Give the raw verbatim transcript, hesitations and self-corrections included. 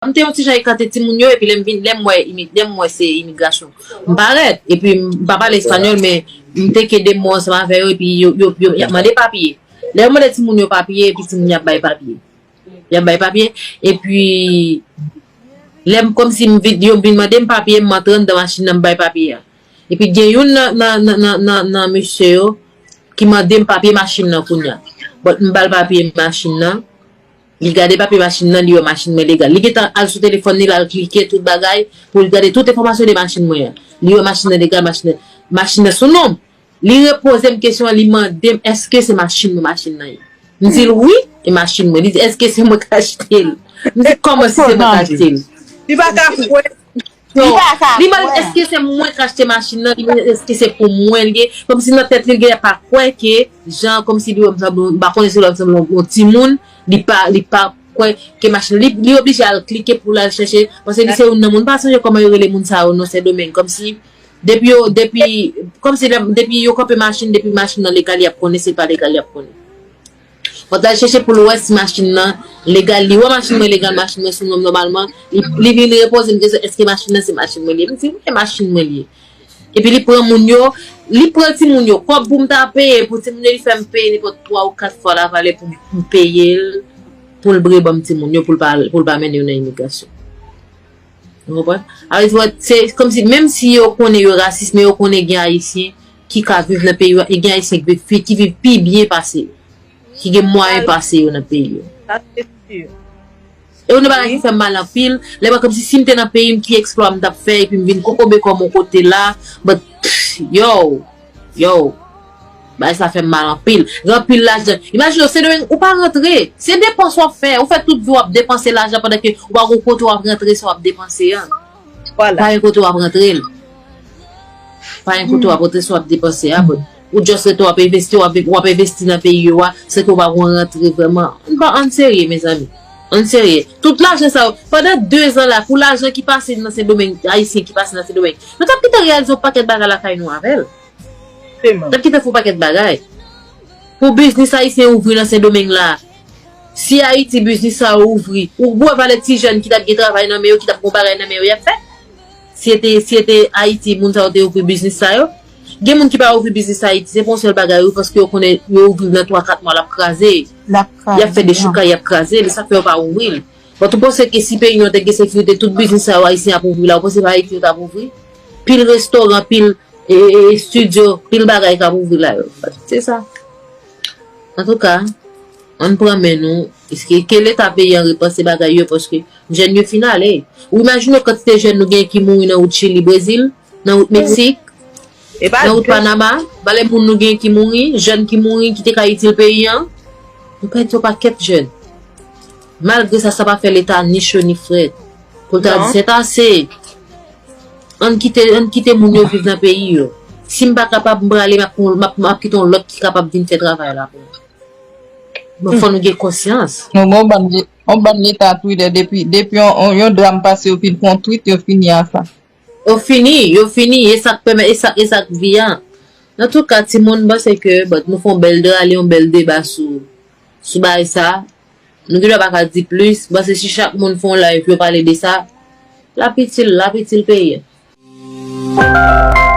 m te yon ti jan ekate timoun yo, epi lè m vin, lè m wè imi-, lè m wè se imigrasyon, m parèt. Epi m pa pale espanyòl, men m te kenbe mo ansanm avè yo, epi yo, yo, yo, y ap mande papye. Lè yo mande timoun yo papye, epi timoun yo ap bay papye. Y ap bay papye, epi lè m, kòmsi m vin, yo vin mande m papye, m antre anndan machin nan, m bay papye a. Epi gen youn nan, nan, nan, nan, nan, nan mesye yo ki mande m papye machin nan kounye a. But m ba l papye machin nan. Li gade papye machin nan, li wè machin mwen legal. Li gentan al sou telefòn li, l al klike tout bagay pou l gade tout enfòmasyon de machin mwen an. Li wè machin nan legal, machin nan, machin nan sou non m. Li repoze m kesyon an, li mande m èske se machin mwen machin nan ye. M di l wi, e machin mwen. Li di èske se mwen k achte l. M di kòman si se mwen k achte l. Li pa ka kwè. So, li mande èske se mwen k achte machin nan, li mande èske se pou mwen l ye. Kòmsi nan tèt li, l genlè pa kwè ke jan, kòmsi li wè m sanble, m pa konnen si l wè m sanble yon, yon timoun, li pa, li pa kwè ke machin, li, li oblije al klike pou l al chèche, paske li se youn nan moun, m pa sonje kòman yo rele moun sa yo nan Sendomeng, kòmsi depi yo, depi, kòmsi lè, depi yo kanpe machin, depi machin nan legal, y ap konnen, si l pa legal, y ap konnen. Fò l al chèche pou l wè si machin nan legal. Li wè machin mwen legal, machin mwen sou non m nòmalman. Li, li vin repoze m kesyon, èske machin nan se machin mwen li ye? M di, wi, se machin mwen li ye. Epi li pran moun yo, li pran timoun yo. Kòb pou m ta peye pou timoun yo, li fè m peye nenpòt twa ou kat fwa lavalè pou m peye l, pou l bre ban m timoun yo, pou l pa, pou l pa mennen yo nan imigrasyon. Ou konprann? Alò, se kòmsi, menm si yo konnen yo rasis, men yo konnen gen Ayisyen ki ka viv nan peyi yo, e gen Ayisyen ki viv, ki viv pi byen pase yo, ki gen mwayen pase yo nan peyi yo. Sa se si. E yon bagay ki fè m mal anpil, lè mwen kòmsi si m te nan peyi m, ki eksplwa m t ap fè, epi m vin kokobe kò m yon kote la, but, pff, yo, yo, bagay sa fè m mal anpil. Gen anpil lajan. Imajine w, Sendomeng, ou pa rantre. Se depans w ap fè. Ou fè tout vi w ap depanse lajan pandan ke ou pa gen kote w ap rantre sa w ap depanse an. Pa gen kote w ap rantre l. Pa gen kote w ap rantre sa w ap depanse a, but ou just rete w ap envesti, w ap, w ap envesti nan peyi yo a, san ke w pa gen rantre vrèman. Ann pa, ann serye, mezanmi. Ann serye. Tout lajan sa yo, pandan de zan la, pou lajan ki pase nan Sendomeng, Ayisyen ki pase nan Sendomeng, nou t ap gentan reyalize yon pakèt bagay lakay nou avè l. T ap kite fè yon pakèt bagay. Pou biznis ayisyen ouvri nan Sendomeng la, si Ayiti biznis sa yo ouvri, ou wè valè ti jèn ki t ap gen travay nan men yo, ki t ap gen bagay nan men yo, y ap fè? Si se te, si se te Ayiti, moun sa yo te ouvri biznis sa yo. Gen moun ki pa ouvri biznis Ayiti, se pa yon sèl bagay, wi, paske yo konnen yo ouvri nan twa, kat mwa, l ap kraze. Y ap fè dechoukay, y ap kraze l, sa fè yo pa ouvri l. But ou panse ke si peyi nou an te gen sekirite, tout biznis sa yo Ayisyen ap ouvri la, ou panse pa Ayiti yo t ap ouvri? Pil restoran, pil e, e, e, estidyo, pil bagay k ap ouvri la yo. Se sa. Antouka, ann pran men nou, ke, ke Leta peyi an repanse bagay yo, paske jèn yo fin ale. Ou imajine w kantite jèn nou gen ki mouri nan wout Chili, Brezil, nan wout Meksik, nan wout Panama, valè moun nou gen ki mouri, jèn ki mouri, ki te ka itil peyi an. Nou pèdi yon pakèt jèn. Malgre sa, sa pa fè Leta ni cho ni frèt. Pou l ta di, se ase. Ann kite, ann kite moun yo viv nan peyi yo. Si m pa kapab, m prale, m ap, m ap, m ap kite yon lòt ki kapab vin fè travay la pou mwen. Bon, fò nou gen konsyans. Nou gen yon bann, yon bann Leta Twitter depi, depi yon, yon, yon dram pase, yo fin fè yon tweet, yo fini a sa. Yo fini, yo fini, e sa k pèmèt, e sa, e sa k vi a. Antouka, timoun, m panse ke, but, nou fè yon bèl drale, yon bèl deba sou, sou bagay sa. Nou gendwa pa ka di plis, m panse si chak moun fè yon live, yo pale de sa, l ap itil, l ap itil peyi a.